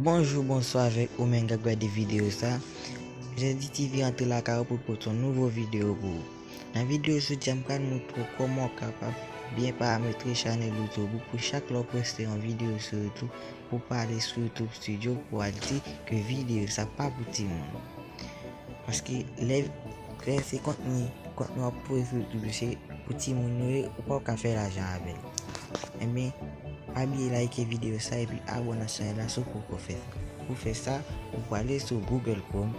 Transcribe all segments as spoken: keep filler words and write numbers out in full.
Bonjou, bonswa avèk ou menm k ap gade videyo sa. Jèdi TV antre lakay ou pou l pote yon nouvo videyo pou ou. Nan videyo jodi a, m pral montre w kòman w kapab byen parametre chanèl YouTube ou pou chak lè w poste yon videyo sou YouTube, pou pale sou YouTube Studio, pou al di ke videyo sa pa pou timoun. Paske lè, lè se kontni, kontni w ap poze sou YouTube, se pou timoun yo ye, ou p ap ka fè lajan avè l. Enben, pa bliye like videyo sa epi abòne ak chanèl la si w poko fè sa. Pou fè sa, ou prale sou Google Chrome.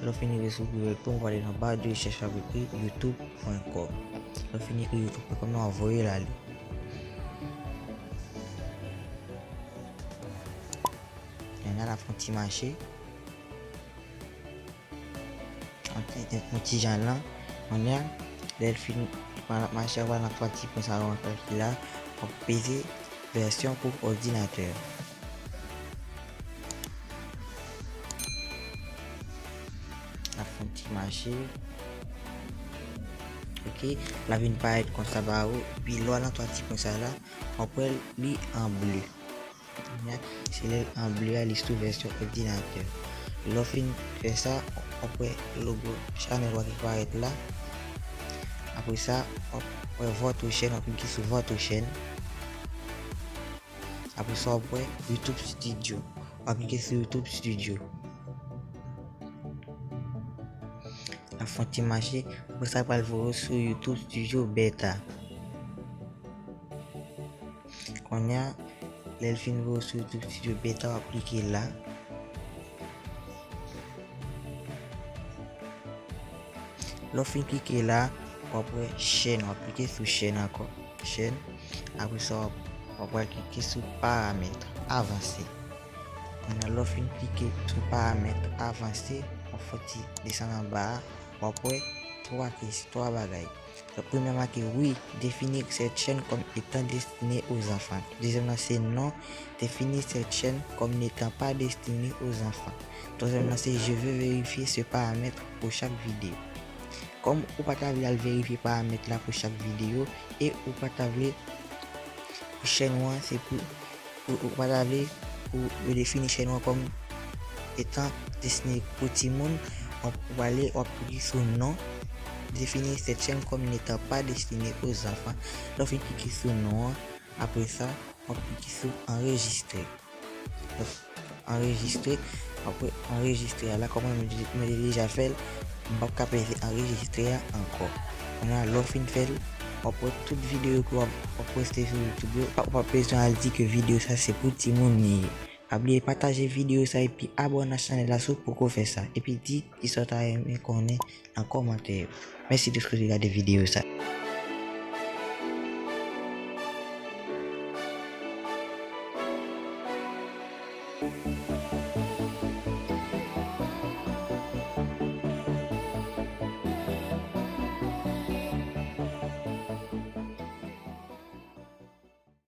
Lè w fin rive sou Google Chrome, ou prale nan ba de rechèch w ap ekri youtube pwen kòm. Lè w fin ekri youtube pwen kòm nan, w ap voye l ale. Kounye a l ap fè yon ti mache. Yon ti, yon ti jan lan. Kounye a, lè l fin, pandan l ap mache, w al nan twa ti pwen sa yo anfas li la, w ap peze vèsyon pou òdinatè. L ap fè yon ti mache. Ok, l ap vin parèt konsa ba ou. Epi lè w al nan twa ti pwen sa la, w ap wè li an ble. Kounye a, se lè l an ble a, li sou vèsyon òdinatè. Lè w fin fè sa, w ap wè logo chanèl w a ki parèt la. Apre sa, w ap wè votre chaîne, w ap klike sou votre chaîne. Apre sa, w ap wè YouTube Studio. W ap klike sou YouTube Studio. L ap fè yon ti mache. Apre sa, l pral voye w sou YouTube Studio Beta. Kounye a, lè l fin voye w sou YouTube Studio Beta, w ap klike la. Lè w fin klike la, w ap wè chèn, w ap klike sou chèn ankò. Chèn. Apre sa, w ap, w ap pral klike sou paramèt, avanse. Kounye a, lè w fin klike sou paramèt, avanse, w ap fè ti desann anba a, w ap wè twa kes-, twa bagay. Premye a make, oui, définir cette chaîne comme étant destinée aux enfants. Dezyèm nan se non, définir cette chaîne comme n'étant pas destinée aux enfants. Twazyèm nan se je veux vérifier ce paramètre pour chaque vidéo. Kòm ou pa ta vle al verifye paramèt la pou chak videyo, e ou pa ta vle pou chèn ou an, se pou, ou, ou pa ta vle pou yo defini chèn ou an kòm etan destine pou timoun, w ap, w ap ale, w ap klike sou non, définir cette chaîne comme n'étant pas destinée aux enfants. Lè w fin klike sou non an, apre sa, w ap klike sou anrejistre. Donk, anrejistre, w ap wè anrejistre a la, kòm mwen, mwen te deja fè l, m p ap ka peze anrejistre a ankò. Kounye a, lè w fin fè l, w ap wè tout videyo ke w ap, w ap poste sou YouTube yo, w p ap bezwen al di ke videyo sa se pou timoun li ye. Pa bliye pataje videyo sa epi abòne ak chanèl la si w poko fè sa. Epi di kisa w ta renmen konnen nan kòmantè yo. Mèsi de w te gade videyo sa.